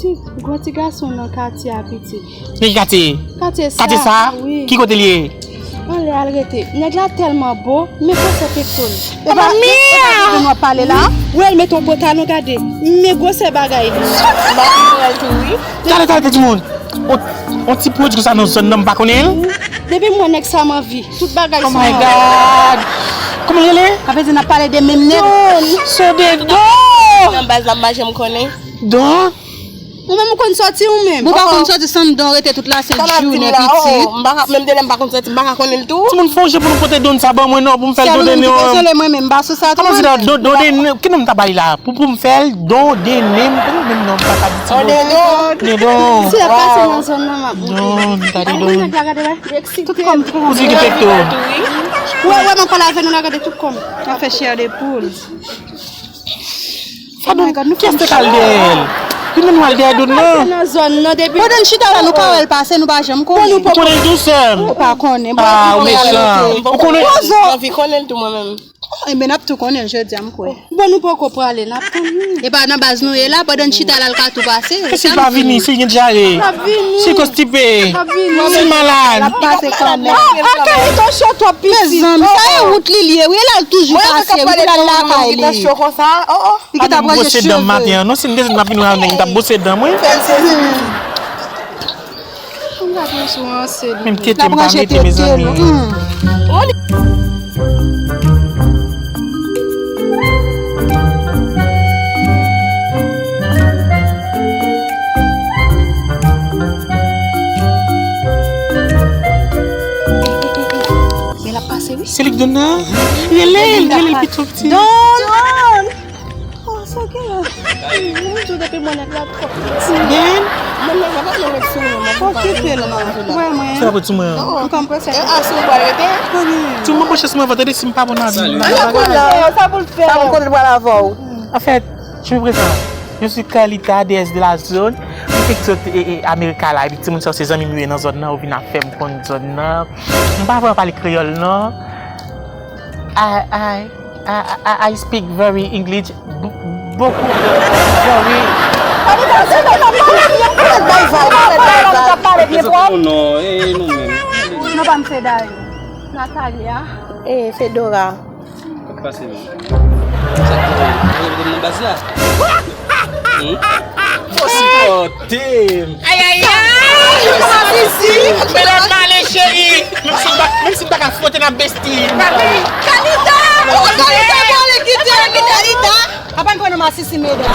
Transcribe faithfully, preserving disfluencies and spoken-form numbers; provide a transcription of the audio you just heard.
Ti, gwo ti gason nan katye a, pitit. Nan ki katye? Katye sa, katye sa? Wi. Ki kote l ye? Anlè a l rete. Nèg la tèlman bo, men gwosè pekto l. Epa, epa, epa, w ap pale la? Wè l met yon pantalon, gade. Men gwosè bagay li. M pa konn wè l tou, wi. Talè, talè, timoun. On, on ti pwodui konsa nan zòn nan, m pa konnen l. Depi m wè nèg sa, m anvi. Tout bagay sou mwen. Oh my God! Kòman l rele? Sa vle di n ap pale de menm nèg. Don! So de Don! Nan baz la, m pa janm konnen. Don? Ou menm ou konn sòti ou menm? Ou pa konn sòti san Don rete tout la sent jounen, pitit. M pa ka, menm de lè m pa konn sòti, m pa ka konnen l tou. Timoun, fè yon je pou nou pote Don sa ban mwen non, pou m fè l Don de non. Dezole, mwen menm m pa sou sa tou. Kòman se Don, Don de non, ki non m ta bay la? Pou, pou m fè l Don de non, menm non, m pa ka di ti Don. Don de non. De Don. Si l ap pase nan zòn nan, m ap montre. Don, ta de Don. Nèg la gade la, li eksite. Tout kòm pou di ki pekto. Wè, wè, m ankò lave nou la, gade tout kòm. Sa fè chè de poul. Sa Don, kiyès te pral dèyè l? Ki moun pral dèyè Don nan? Nan zòn nan depi. Pandan n chita la, nou ka wè l pase, nou pa janm konnen. Ou konnen l tou, sè m? Ou pa konnen. Ah, ou mechan. Ou konnen? M anvi konnen l tou, mwen menm. Oh, enben, n ap tou konnen l jodi a, m kwè. Bon, nou poko prale, n ap tann li. E pa nan baz nou ye la, pandan n chita la, l ka tou pase. E si l pa vini, si l gen dyare? L ap vini. Si l konstipe? L ap vini. Si l malad? L ap pase kanmenm. Ah, ah, Kalita cho twòp pitit. Mezanmi, sa e wout li l ye, wi, la l toujou pase, wi, pou l al lakay li. Li ki ta pran je cheve. Maten an, non, si m te di m t ap vin wè avè nèg, m t ap bwose dan mwen. Menm tete m pa mete, mezanmi. Men l ap pase, wi. Se li k Don nan? Rele l, rele l pito piti. Don! Oh, sa gen la. Mwen di w depi mwen nèg la twòp piti. Gen? Mwen nèg la pa nan ret sou mwen, mwen pa. Okipe l non. Wè mwen. Sa ret sou mwen. M konprann sa. E a sou mwen rete. Ti mwen pran chans mwen avan, tande si m pa bon nan vi m. Sa pou l fè? Sa pou l kote l pral avè w. Anfèt, je me présente. Je suis Carlita, déesse de la zone. Mwen fèk sot e, e, Amerika la, epi timoun sa yo se zanmi m yo ye nan zòn nan, yo vin ap fè m konn zòn nan. M pa vrèman pale kreyòl non. I, I, I, I, I speak very English, b-, beaucoup, very. Non, eh, nou menm. Non, pa m Fedari. Natalia. Eh, Fedora. Sa k pase menm? Sa k pase? Ou mete m nan baz la? Hmm? Fò sipòte m. Ayayay! Masisi! Fè lòt pale, cheri! Menm si m pa, menm si m pa ka fwote nan besti. Kalita! Kalita, pale, kite nou! Kalita! Apa n pran nan masisi, medam?